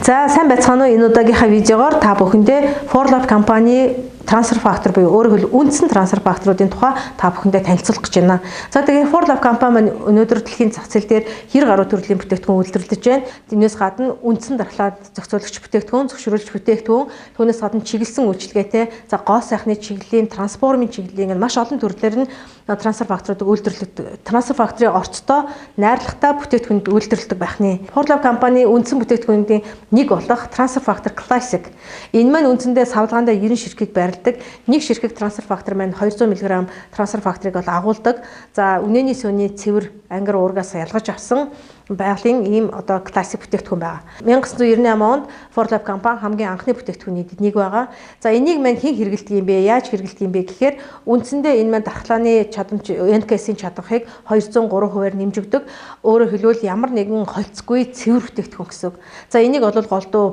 За, сайн байцгаана уу? Энэ удаагийнхаа видеогоор та бүхэндээ 4Life компани transfer factor буюу өөрөөр хэлбэл үндсэн transfer factor уудын тухай та бүхэндээ танилцуулах гэж байна. За, тэгээ 4Life компани маань өнөөдөр дэлхийн зах зээл дээр 90 гаруй төрлийн бүтээгдэхүүн үйлдвэрлэж байна. Тэрнээс гадна үндсэн дархлаа зохицуулагч бүтээгдэхүүн, зөвшөөрүүлж бүтээгдэхүүн, түүнээс гадна чиглэсэн үйлчилгээтэй, за, гоо сайхны чиглэлийн, трансформын чиглэлийн маш олон төрлөөр нь transfer factor уудыг үйлдвэрлэдэг. Transfer factor ын орцтой найрлагатай бүтээгдэхүүнд үйлдвэрлэдэг байх нь. 4Life компани үндсэн бүтээгдэхүүнүүдийн нэг болох Transfer Factor Classic. Энэ маань үндсэндээ савлгаандаа 90 ширхгийг байрладаг. Нэг ширхэг transfer factor маань 200 мг transfer factor ыг бол агуулдаг. За, үнээний сөөний цэвэр ангир уургаас ялгаж авсан байгалийн ийм одоо классик бүтээгдэхүүн байгаа. 1998 онд 4Life компани хамгийн анхны бүтээгдэхүүний нэг байгаа. За, энийг маань хэн хэрэглэдэг юм бэ? Яаж хэрэглэдэг юм бэ гэхээр үндсэндээ энэ маань дархлааны чадамж, NKS-ийн чадварыг 203%-аар нэмж өгдөг. Өөрөөр хэлбэл, ямар нэгэн холцгүй цэвэр бүтээгдэхүүн гэсэн үг. За, энийг бол голдуу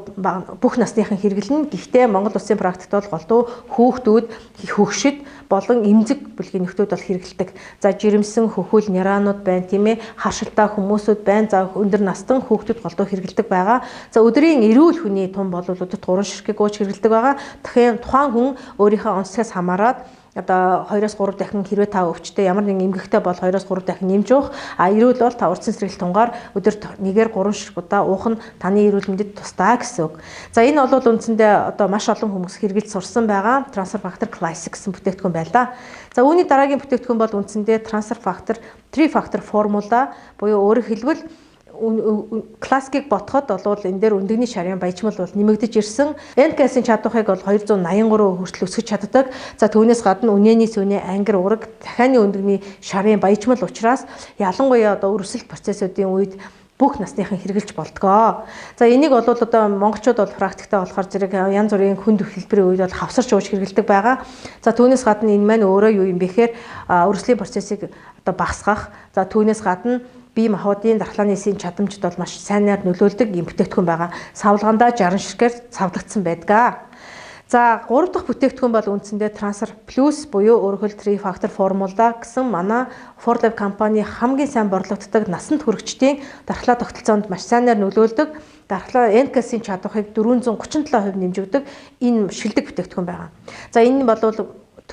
бүх насныхан хэрэглэнэ. Гэхдээ Монгол улсын практикт бол голдуу хүүхдүүд, хөгшид болон эмзэг бүлгийн нөхдүүд бол хэрэглэдэг. За, жирэмсэн, хөхөл, нярайнууд байна, тийм ээ, харшилтай хүмүүсүүд байна. За, өндөр настан хүүхдүүд голдуу хэрэглэдэг байгаа. За, өдрийн эрүүл хүний тун бол өдөрт 3 ширхгийг ууж хэрэглэдэг байгаа. Тэгэхээр тухайн хүн өөрийнхөө онцгоос хамаарат одоо 2-оос 3 дахин, хэрвээ та өвчтэй, ямар нэгэн эмгэгтэй бол 2-оос 3 дахин нэмж уух. А эрүүл бол та урдсан сэргийлэх тунгаар өдөрт 1-ээр 3 ширхэг удаа уух нь таны эрүүл мэндэд тусдаа гэсэн үг. За, энэ бол үндсэндээ одоо маш олон хүмүүс хэрэглэж сурсан байгаа Transfer Factor Classic гэсэн бүтээгдэхүүн байна да. За, үүний дараагийн бүтээгдэхүүн бол үндсэндээ Transfer Factor 3 Factor формула буюу өөрөөр хэлбэл классикийг ботход бол энэ дээр өндөгний шарын баяжмал бол нэмэгдэж ирсэн. NKS-ийн чадварыг бол 283 хүртэл өсгөж чаддаг. За, түүнээс гадна үнээний сүүний ангир уураг, дахианы өндөгний шарын баяжмал учраас ялангуяа одоо өрсөлд процессуудын үед бүх насныхан хэрэглэж болдгоо. За, энийг бол одоо монголчууд бол практиктай болохоор зэрэг янз бүрийн хүнд хэлбэрийн үед бол хавсарч ууж хэрэглэдэг байгаа. За, түүнээс гадна энэ маань өөрөө юу юм бэ гэхээр өрсөлийн процессыг одоо багасгах. За, түүнээс гадна бие махбодын дархлааны эсийн чадамжид бол маш сайнаар нөлөөлдөг юм бүтээгдэхүүн байгаа. Савлгаандаа 60 ширхгээр цавдагдсан байдаг. За, гурав дахь бүтээгдэхүүн бол үндсэндээ Transfer Plus буюу өөрөөр хэлбэл 3 factor формула гэсэн манай 4Life компани хамгийн сайн борлогддог, насанд хүрэгчдийн дархлаа тогтолцоонд маш сайнаар нөлөөлдөг, дархлаа NKS-ийн чадварыг 437% нэмж өгдөг энэ шилдэг бүтээгдэхүүн байгаа. За, энэ нь бол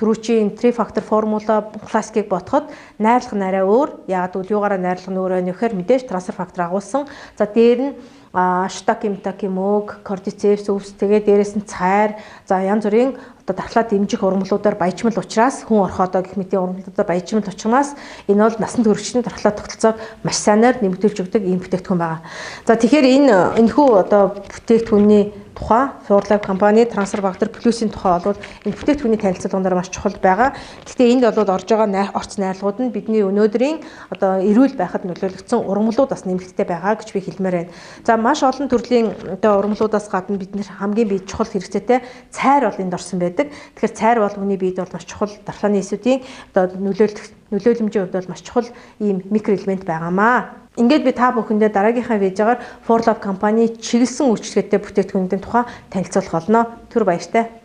түрүүчийн 3 factor формула классикийг ботход найрлага нь арай өөр. Яг гэвэл юугаараа найрлага нь өөр вэ гэхээр мэдээж transfer factor агуулсан. За, дээр нь shiitake, митаке мөг, cordyceps өвс, тэгээ дээрээс нь цайр, за, янз бүрийн одоо дархлаа дэмжих ургамлуудаар баяжмал учраас, хүн орхоодоо гэх мэтийн ургамлуудаар баяжмал учраас энэ бол насанд хүрэгчдийн дархлаа тогтолцоог маш сайнаар нэмэгдүүлж өгдөг ийм бүтээгдэхүүн байгаа. За, тэгэхээр энэ энэхүү одоо бүтээгдэхүүний тухай, 4Life компани Transfer Factor Plus-ийн тухай бол энэ бүтээгдэхүүний танилцуулган дээр маш чухал байгаа. Гэхдээ энд бол орж байгаа орц найрлагууд нь бидний өнөөдрийн одоо эрүүл байхад нөлөөлөгдсөн ургамлууд бас нэмэлттэй байгаа гэж би хэлмээр байна. За, маш олон төрлийн одоо ургамлуудаас гадна бид нар хамгийн бие чухал хэрэгцээтэй цайр бол энд орсон байдаг. Тэгэхээр цайр бол хүний биед бол маш чухал, дархлааны эсүүдийн одоо нөлөөлөмжийн хувьд бол маш чухал ийм микроэлемент байгаамаа. Ингээд би та бүхэндээ дараагийнхаа видеогоор 4Life компани чиглэсэн үйлчилгээтэй бүтээгдэхүүнүүдийн тухай танилцуулах болно. Түр баяртай.